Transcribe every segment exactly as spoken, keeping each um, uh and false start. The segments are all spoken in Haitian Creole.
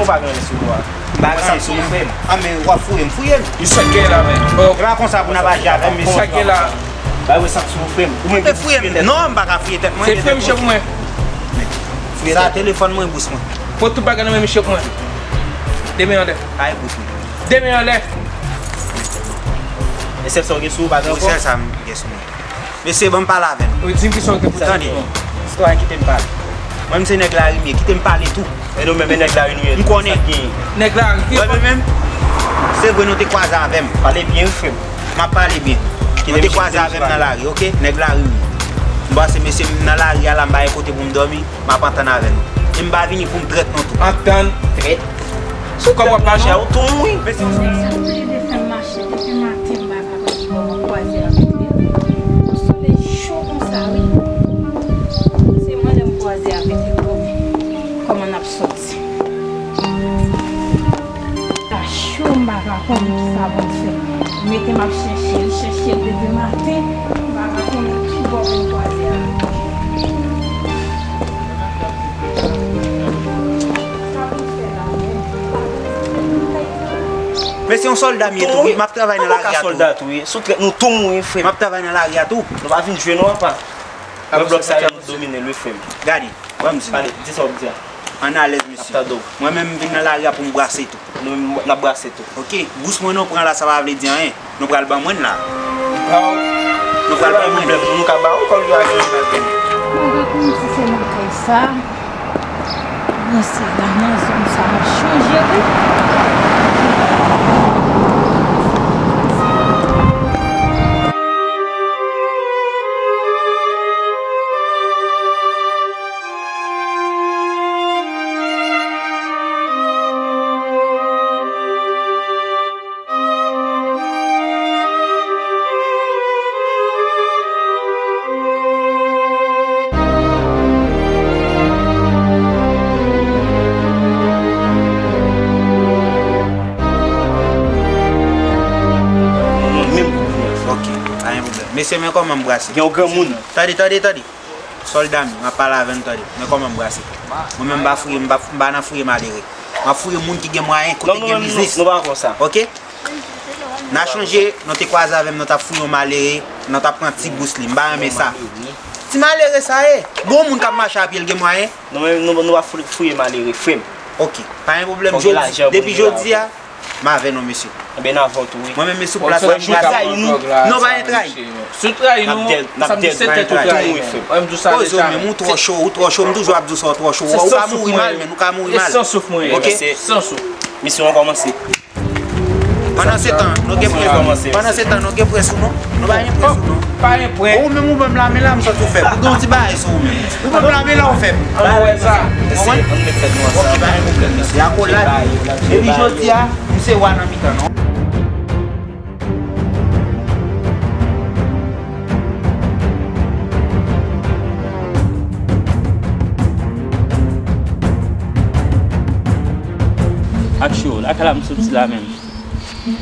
Ou pa gen anyen sou ou a. M pa gen anyen sou mwen. An men w ap fouye m, fouye m. Misye gen la men. E pa konsa pou n ap aji avè m, mesye. Sa gen la. Ba yo santi ou frè m. Ou menm ki fouye m. Non, m pa ka fouye tèt mwen. Se fouye misye pou mwen. Sa telefòn mwen, bous mwen. Pot tout bagay nan men misye pou mwen. De men anlè. Ay bous mwen. De men anlè. E sèl sa w gen sou ou, pa gen ankò? Sèl sa m gen sou mwen. Mesye, ban m pale avè n. Wi, di m kisa w te pou di. Tande, istwa a kite m pale. Mwen, m se nèg lari m ye, kite m pale tou. E nou menm, e nèg lari nou ye. M konnen. Nèg lari, ki... Wè, men menm, se vre nou te kwaze avè m. Pale byen, wi, frè m. M ap pale byen. Nou te kwaze avè m nan lari, oke? Nèg lari m ye. M pase, mesye, m nan lari a la, m pa gen kote pou m dòmi. M ap antann avè nou. E m pa vini pou m trèt nou tou. Antann? Trèt? Sou kòb w ap mache a, ou tou mouri. Nèg sa plede fè m mache depi maten, m pa ka pran kòb, m ap kwaze avèk li. Yon solèy cho konsa, wi. Se mwen lè m kwaze avèk li, kòman, kòman n ap sòti? Sa cho, m pa ka konnen kisa pou m fè. Mete m ap chèche l, chèche l depi maten, m pa ka konnen ki bò pou m kwaze avèk li. Sa pou m fè la menm? Mesye, yon sòlda m ye tou, wi. M ap travay nan lari a tou. Sòlda tou, wi. Sou trèt nou tou mouri, frè m. M ap travay nan lari a tou. Nou pa vin jwe nou apa. Wè blòk sa yo, nou domine l, wi, frè m. Gade, wè m di nou. Pale, di sa w ap di a. Ann alèz, mesye. N ap tande w. Mwen menm, m vin nan lari a pou m brase tou. Nou menm, n ap brase tou. Oke, bous mwen nou pran la, sa pa vle di anyen. Nou pral ban mwen l la. Nou pral ban mwen l. Nou ka ba ou kòb yo a gen. Mwen pa konn si se nan kay sa. Mwen se la nan zòn sa, mwen chanje, wi. Mwen menm pou kounye a. Ok, pa gen pwoblèm. Mesye, men kòman m brase. Gen yon granmoun. Tande, tande, tande. Sòlda m, m ap pale avè n, tande. Men kòman m brase. Mwen menm m pa fouye, m pa, m pa nan fouye malere. M ap fouye moun ki gen mwayen, kote gen biznis. Non, non, non, non, nou pa konsa. Ok? N a chonje, nou te kwaze avè m, nou t ap fouye yon malere, nou t ap pran ti bous li. M pa renmen sa. Ti malere sa ye. Bon moun k ap mache a pye, l gen mwayen. Nou menm, nou, nou pa fou-, fouye malere, frè m. Ok, pa gen pwoblèm. Depi jodi a, m avè nou, mesye. Ebyen, n avè w tou, wi. Mwen menm, mesye, sou plas la, m trayi nou. Non, pa gen trayi. Si w trayi nou, sa vle di se tèt ou trayi. Koze w menm, ou twò cho, ou twò cho, m toujou ap di w sa, ou twò cho. Ou ka mouri mal, men ou ka mouri mal. E san souf mwen ye. Ok? San souf. Misyon an kòmanse. Pandan se tan, nou gen pwen. Pandan se tan, nou gen pwen sou nou. Nou pa gen pwen sou nou. Pa gen pwen. Ou menm ou ban m lamen la, m santi w fèb. Ou gen yon ti bagay sou ou menm. Ou ban m lamen la, ou fèb. Ann wè sa. Mesye, ann met tèt nou ansanm. Ok, pa gen pwoblèm, mesye. Akolad. Depi jodi a, m se wa nan mitan nou. Ak cho, lakay la m soti la menm.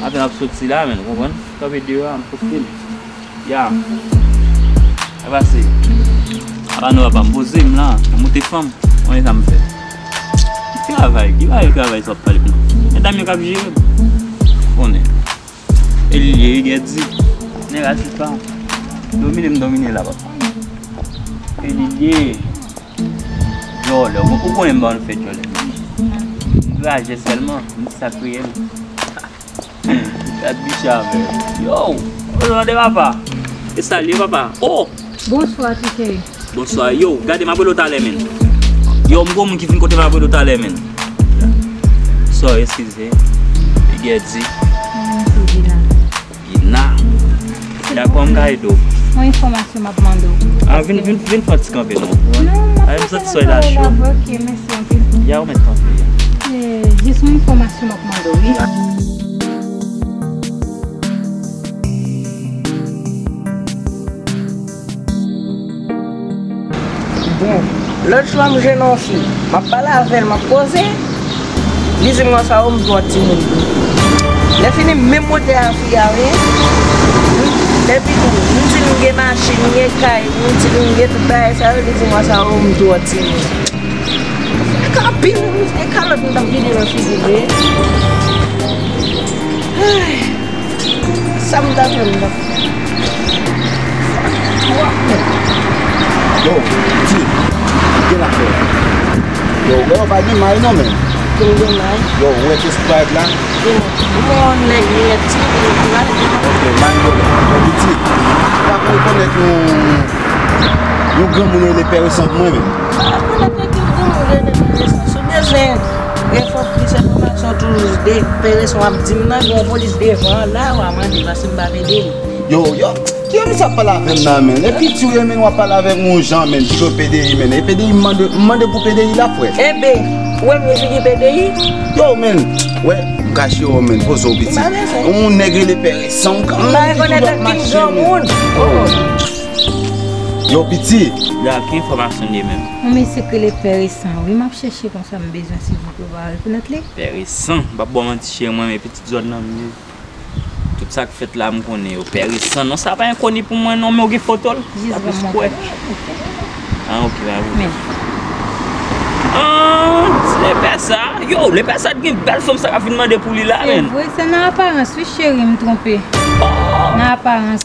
Apèn ap soti la menm, ou konprann? Kanpe deyò a, m fout fini. Ya. Sa pase. Apa nou apa m poze m la, m moute fanm. Konnen sa m fè. Ki travay, ki bagay travay sa w ap pale m nan? Medam yo k ap jere m. Konnen. E li ye, Gèdi. Nèg a di pa. Domine m domine la, papa. E li ye. Djòlè, ou konnen m pa konn fè djòlè. M grajè sèlman, m di sa k reyèl. Gad bicha, men. Yo, ou tande papa? E sa l ye, papa? Oh! Bonswa, T K. Bonswa. Yo, gade, m ap rele w talè, men. Yo, m gon moun ki vin kote m, m ap rele w talè, men. Sorry, eskize. Gèdi. Mwen se Dina. Dina. Dakò, m ka ede w. Yon enfòmasyon m ap mande w. Ah, vin, vin, vin fè yon ti kanpe, non. Non, m ap fè yon ti kanpe. Ok, mèsi anpil. Ya, ou mèt kanpe. Eh, jis yon enfòmasyon m ap mande w, wi. Bon, lòt jou a m jwenn yon fi. M ap pale avè l, m ap koze. Li di m konsa, o, m twò timoun tou. Lè fini, menm motè a fi a, wi. Epi tou, m di l m gen machin, m gen kay, m di l m gen tout bagay sa yo, li di m konsa, o, m twò timoun. E ka pil, e kalòt m t ap vide nan figi m, wi. Ay, sa m ta fè, m t ap fè. Yo, pitit, gen afè. Yo, wè, yo pa gen may non, men. Gen, gen may. Yo, ou wè ti Sprite la? Yo, yon nèg, yon nèg ti, yon nèg ti. Ok, pa gen pwoblèm. Yo, pitit, pa pou rekonèt yon, yon granmoun rele Pè Resan pou mwen, men. Pa rekonèt yon granmoun rele Pè Resan. Si w bezwen enfò-, plis enfòmasyon, toujou de Pè Resan w ap di m nan, gen yon polis devan la, w a mande, paske m pa pede. Yo, yo, ki yo misye ap pale avè m nan, men? E piti w ye, men, w ap pale avè m yon jan, men, di yo P D I, men. E P D I, m mande, m mande pou P D I la, frè. Enben, ou wè m gen figi P D I? Yo, men, wè, m ka jere w, men, poze w, piti. M pa bezwen. Yon nèg rele Pè Resan, m ka, m pa rekonèt ankenn granmoun. Oh. Yo, piti. Ya, ki enfòmasyon li menm? Yon mesye k rele Pè Resan, wi, m ap chèche konsa, m bezwen, silvouplè, ou pa rekonèt li? Pè Resan, m p ap ba w manti, cheri, mwen, men pitit zòn nan, m ye. Tout sa k fèt la, m konnen yo. Pè Resan, non, sa pa enkoni pou mwen, non, men w gen foto l. Jis ban m montre. Ah, ok, pa pwoblèm. Men. Ah, ti lepè sa. Yo, lepè sa t gen bèl fanm sa k ap vin mande pou li la, men. Se vre, se nan aparans, wi, cheri, m twonpe. Oh! Nan aparans.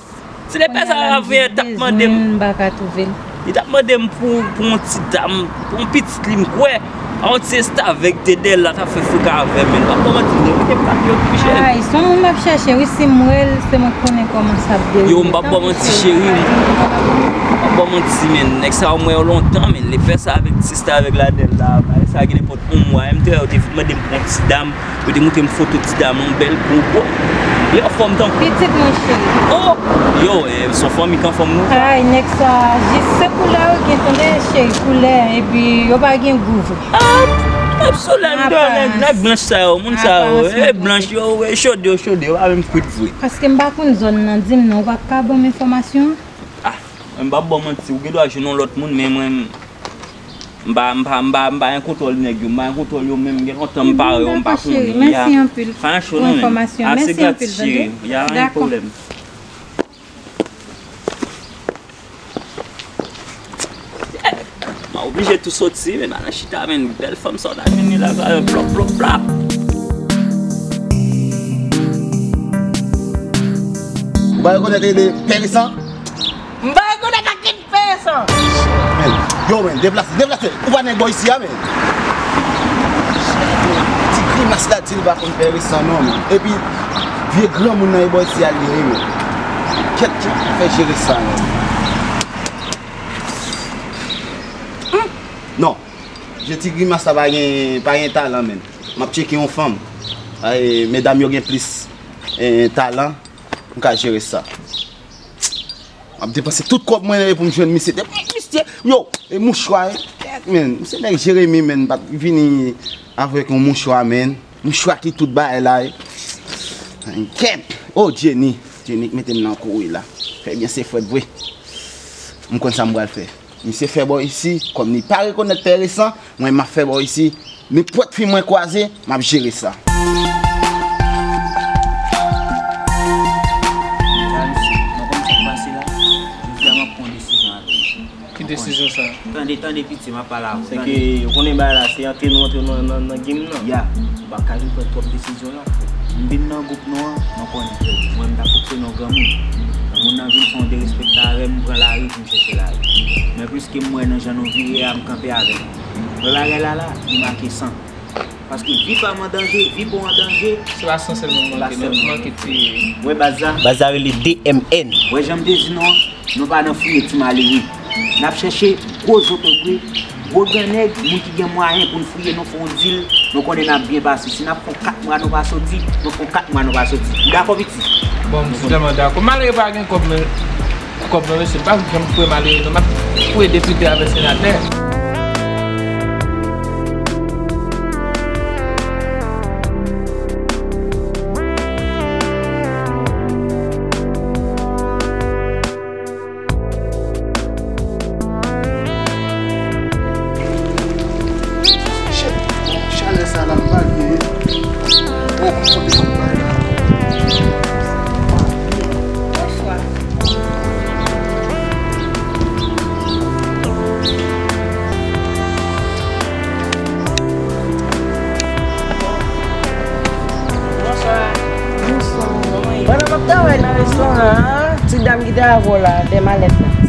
Ti lepè sa la, vre, t ap mande m. M pa ka twouve l. Li t ap mande m pou, pou yon ti dam, pou yon pitit li, m kwè. A yon ti restavèk te dèyè l la, t ap fè frika avè m, men. M p ap ba w manti, m te kite m t ap yo tou, cheri. Ay, se yon moun m ap chèche, wi, si m wè l, se mwen k konnen kòman sa ap dewoule. Yo, m p ap ba w manti, cheri. M p ap ba w manti, men. Nèg sa yo m wè yo lontan, men. Lepè sa avèk ti restavèk la dèyè l la, bagay sa gen nenpòt yon mwa, m te wè yo te vin mande m pou yon ti dam. Yo te montre m foto ti dam, yon bèl gwo gwo. Li anfòm tankou. Pitit mwen cheri. Oh! Yo, eh, se yon fanmi k anfòm nou. Ay, nèg sa, jis se koulè yo gen, tande, cheri, koulè, epi yo pa gen gou vre. Ah, ap sou lè m dòmi, nèg, nèg blanch sa yo, moun sa yo, eh, blanch yo, eh, chode yo, chode yo, pa menm frit vre. Paske m pa konn zòn nan, di m non, ou pa ka ban m enfòmasyon? Ah, mwen m p ap ba w manti, ou gen dwa jwenn yon lòt moun, men mwen, M pa, m pa, m pa, m pa gen kontwòl nèg yo, m pa gen kontwòl yo menm, gen lontan m pa wè yo, m pa konnen. Dakò, cheri, mèsi anpil pou enfòmasyon. Mèsi anpil, tande. Dakò. M oblije tou soti, men pa nan chita, men bèl fanm sa w ta jwenn li la, plòp, plòp, plòp. Ou pa rekonèt li, Pè Resan? M pa rekonèt ak Pè Resan. Men, yo, men, deplase, deplase. Ou pa nèg bò isi a, men. Ti grimas la di l pa konn Pè Resan non, men. Epi, vye granmoun nan e bò isi a li ye, men. Kèt, kèt, fè jere sa, men. Non. Je ti grimas la pa gen, pa gen talan, men. M ap tcheke yon fanm. Ay, medam yo gen plis, eh, talan. M ka jere sa. M ap depanse tout kòb mwen pou m jwenn misye. Depi misye, yo, e mouchwa, e, men, misye nèg Jeremi, men, pa t vini avèk yon mouchwa, men. Mouchwa ki tout bagay la, e. Kèt! Oh, Jenny, Jenny k mete m nan kouri la. Fè byen se frèt vre. M konn sa m pral fè. Misye fè bò isi, kòm li pa rekonèt Pè Resan, mwen m ap fè bò isi. Nenpòt fi mwen kwaze, m ap jere sa. Charles, mwen konn sa k pase la. Jodi a m ap pran yon desizyon avè w. Ki desizyon sa? Tande, tande piti, m ap pale avè w. Se ke, ou konnen bagay la, se antre nou, antre nou nan, nan, nan game nan. Ya. M pa ka vin pran twòp desizyon la. M vin nan gwoup nou an, mwen konnen. Mwen, m ta fonksyone yon granmoun. Granmoun nan vin fè yon derespekte avè m, m pran lari pou m chèche lari. Men pliske m wè nan jan nou vire a, m kanpe avè nou. Wè bagay la la, li make san. Paske vi pa m an danje, vi pa w an danje. Se pa san sèlman manke, non, manke tiye. Wè baz la? Baz la rele D M N. Wè jan m te di nou an, nou pa nan fouye ti malere. N ap chèche gwo zotobre, gwo grannèg, moun ki gen mwayen pou n fouye, nou fè yon dil, nou konnen n ap byen pase. Si n ap fè yon kat mwa nou pa soti, nou fè yon kat mwa nou pa soti. Ou dakò, piti? Bon, m tèlman dakò. Malere pa gen kòb, men kòb nan mesye, m pa janm fouye malere non, m ap fouye depite avèk senatè. Chalè sa la m pa vle. Bon, kote m ap bay? Bonswa.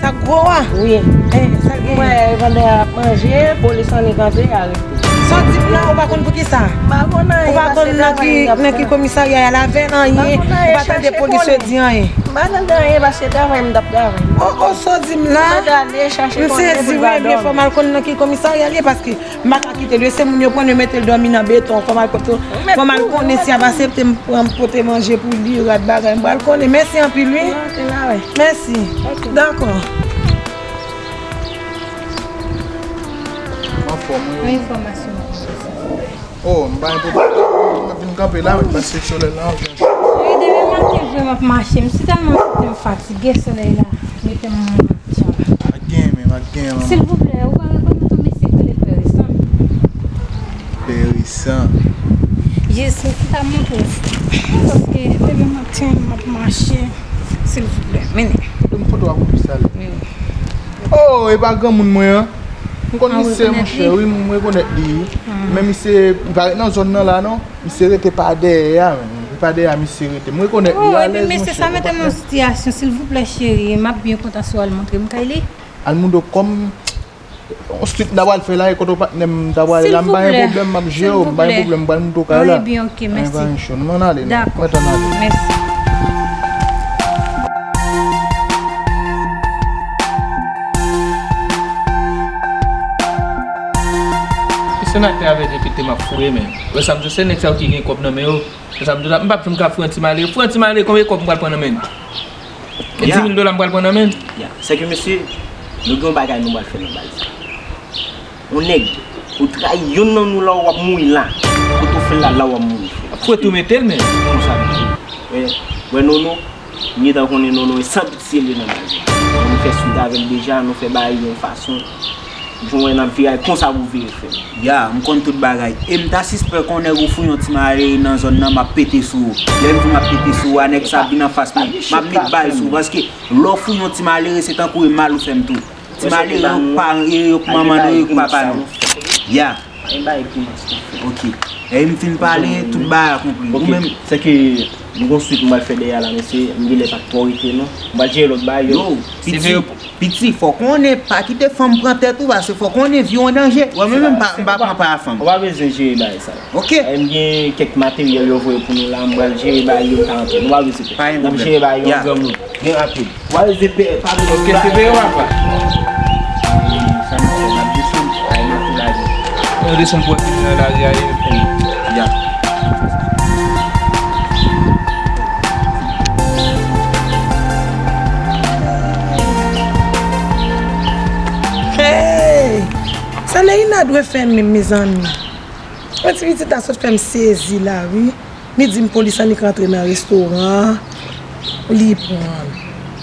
Sa gwo a? Wi. Eh, sa gen? Mwen, pandan y ap manje, polis annik antre, y arete. Sa w di m la, ou pa konn poukisa? M pa konn anyen. Ou pa konn nan ki, nan ki komisarya y al avè l, anyen? Ou pa tande polis yo di anyen? M pa tande anyen, paske travay m t ap travay. Oh, oh, sa w di m la? M sezi, wi, ebyen, fò m al konn nan ki komisarya l ye, paske m pa ka kite l, wi, se moun yo pran l, yo mete l dòmi nan beton, fò m al pote, fò m al konnen si y ap asepte m pran, pote manje pou li, rad bagay, m pral konnen. Mèsi anpil, wi. Mèsi. Dakò. Anfòm, wi. Yon enfòmasyon. Oh, m pa enpòtan. M vin kanpe la, men, paske solèy la, wi, depi maten vre m ap mache. M si tèlman senti m fatige, solèy la mete m djanm. Pa gen, men, pa gen, manman. Silvouplè, ou pa rekonèt yon mesye ki rele Pè Resan? Pè Resan. Jezi, m ta montre w. Paske depi maten m ap mache. Silvouplè, mennen. Yon foto a pou plis ale. Wi. Oh, e pa granmoun mwen an. M konn misye, monchè, wi, m rekonèt li. Men misye, li pa ret nan zòn nan la, non. Misye rete pa dèyè a, men. Pa dèyè a, misye rete. M rekonèt li alèz, monchè. Oh, epi mesye sa mete m nan sitiyasyon, silvouplè, cheri. M ap byen kontan si w al montre m kay li. Almundo, kòm yon street m ta pral fè la, e kote patnè m ta pral la, m pa gen pwoblèm, m ap jere w, m pa gen pwoblèm, m pral montre w kay la. Ebyen, ok, mèsi. Anyen pa gen cho, nou ann ale, non. Dakò. Mèt ann ale. Mèsi. Ki senatè avèk depite m ap foure, men. Wè sa m di w, se nèg sa yo ki gen kòb nan men yo. Sa m di w la, m p ap janm ka foure yon ti malere. Foure yon ti malere, konbyen kòb m pral pran nan men l? Di mil dola m pral pran nan men l? Ya, sèke mesye, nou gen yon bagay nou pral fè nan baz. Yon nèg, ou trayi youn nan nou la, w ap mouri la. Kote w fè l la, la w ap mouri. Foure tou mete l, men. Konsa, mesye. Wè, wè, Nono, m gentan konnen Nono e san pitye li nan baz la. Nou fè swit avè l deja, nou fè bagay yon fason. Jan w wè n ap vire a, konsa pou vire frè m. Ya, m konn tout bagay. E m ta sispèk yon nèg ou foure yon ti malere nan zòn nan, m ap pete sou ou. Lè m di m ap pete sou ou a, nèg sa ap vin anfas mwen. M ap met bal sou ou, paske lè w foure yon ti malere, se tankou e mal ou fè m tou. Ti malere yo k pa, yo k manman nou, yo k papa nou. Ya. Pa gen bagay pi mas nou fè. Ok. E m fin pale, tout bagay konpli. Ou menm? Sèke m gon swit m pral fè dèyè a la, mesye, m genlè pa t twò rete non. M pral jere lòt bagay yo. Yo, piti, piti, fò konnen, pa kite fanm pran tèt ou, paske fò konnen vi w an danje. Wè, mwen menm m pa, m pa pran pa a fanm. Ou pa bezwen jere bagay sa yo. Ok. E m gen kèk materyèl yo voye pou nou la, m pral jere bagay yo, m ka antre. Nou pa bezwen pè. Pa gen pwoblèm. N ap jere bagay yo, granmoun. Byen rapid. Wa yo ze peye, pa bezwen. Ok, se peye w apa. Sa nou fè, n ap desann, ay, n ap tou lage. Yo desann pou wè ki nan lari a ye pou nou. Ya. Hey! Sa Leïna dwe fè menm, mezanmi. Yon ti pitit la sot fè m sezi la, wi. Li di m polis annik rantre nan restoran an, li pran l.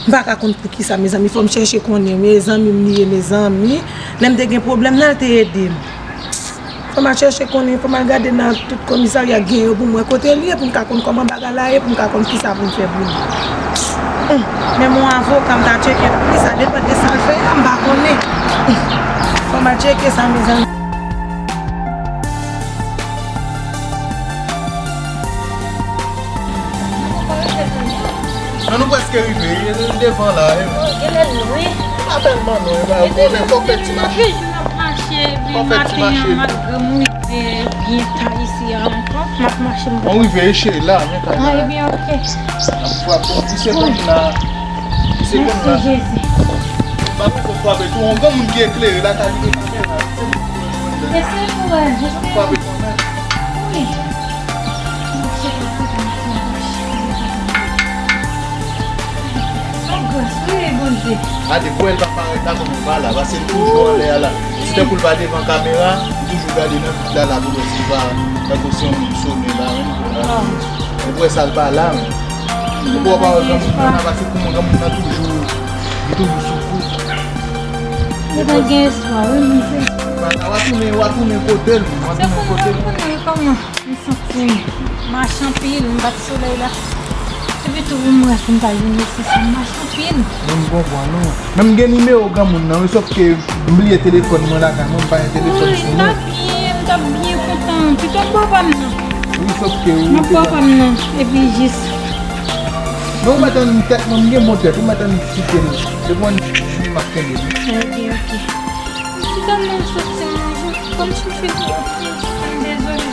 M pa ka konn poukisa, mezanmi. Fò m chèche konnen, wi, e zanmi m li ye, mezanmi. Lè m te gen pwoblèm nan, l te ede m. Fò m al chèche konnen, fò m al gade nan tout komisarya k gen yo pou m wè kote l ye, pou m ka konn kòman bagay la ye, pou m ka konn kisa pou m fè pou li. Hum, menm yon avoka, m ta tcheke li, sa depann de sa l fè a, m pa konnen. Hum, fò m al tcheke sa, mezanmi. Non, nou prèske rive, li devan la, e. Oh, genlè l lwen. Pa tèlman lwen, ba, ou konnen, fòk fè ti mache. Fòk fè ti mache. Malgre m rive byen ta isi a ankò, m ap mache m. On rive, e cheri la, men kay la. Ah, ebyen, ok. Ap frape yon ti segonn la. Ti segonn la. Mèsi, Jezi. Pa bezwen frape tou, yon granmoun ki eklere la, ka li gen kamera. Mesye, kouraj, mesye. Wi. Son gras, wi, Bondye. Gade, pou wè l pa parèt la, kòman l pa la, paske l toujou anlè a la. Si tankou l pa devan kamera, li toujou gade nan vit la, la, pou wè si l pa, tankou se yon moun sone la, menm. Ou wè sa l pa la, menm. Ou wè pa wè granmoun nan, paske pou mwen, granmoun nan toujou, li toujou sou kou. Li pa gen espwa, wi, misye. Ou a tounen, ou a tounen kote l, ou a tounen kote l. Se pou mwen, kòman? M santi m mache anpil, m bat solèy la. Epi tou pou m rès m pa jwenn nesesè, m mache anpil. Mwen m konprann ou. Men m gen nimewo granmoun nan, wi, sòf ke m bliye telefòn mwen lakay mwen, m pa gen telefòn sou mwen. Wi, m t ap byen, m t ap byen kontan. Pito m papa m nan. Wi, sòf ke ou. M ap papa m nan. Epi jis. Non, ou mèt ann tèt mwen, m gen bon tèt, ou mèt ann kite l. Depi w ann vini, m ap kenbe l. Ok, ok. Si tèlman m soti manje, kòm si m fè gwo kriz, m dezole.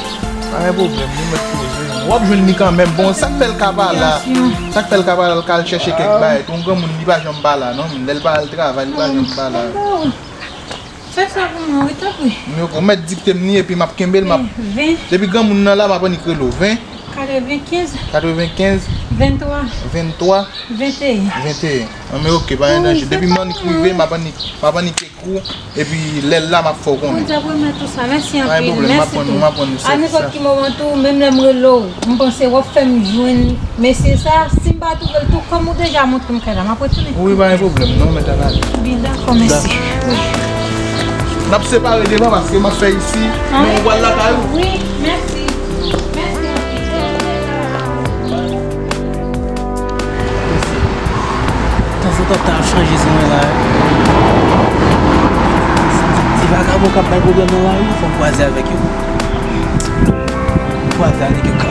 Pa gen pwoblèm, nou mèt poze. W ap jwenn li kanmenm. Bon, sa k fè l ka pa la? Sa k fè l ka pa la, l ka al chèche kèk bagay. Yon granmoun, li pa janm pa la, non. Lè l pa al travay, li pa janm pa la. Fè sa pou mwen, wi, tanpri. Ou mèt dikte m li, epi m ap kenbe l, m ap... Ven. Depi granmoun nan la, m ap annik rele w. Ven. Katrevenkenz. Katrevenkenz. Venntwa. Venntwa. Venteyen. Venteyen. An, men ok, pa gen danje. Depi m annik rive, m ap annik, m ap annik ekri w, epi lè l la, m ap fè w konnen. Bondye ap remèt ou sa. Mèsi anpil. Pa gen pwoblèm, m ap pran nou, m ap pran nou sèvis la. A nenpòt ki moman tou, menm lè m rele w, m panse w ap fè m jwenn mesye sa. Si m pa twouve l tou, kòm ou deja montre m kay la, m ap retounen. Wi, pa gen pwoblèm, non, mèt ann ale. Byen, dakò, mèsi. Wi. N ap separe devan paske m ap fè isi, men ou pral lakay ou. Wi, mèsi. Mèsi anpil. Tanzantan, ta ap chanje zin mwen la. Ti vagabon k ap bay pwoblèm nan lari, fò m kwaze avèk yo. M kwaze avèk yo, k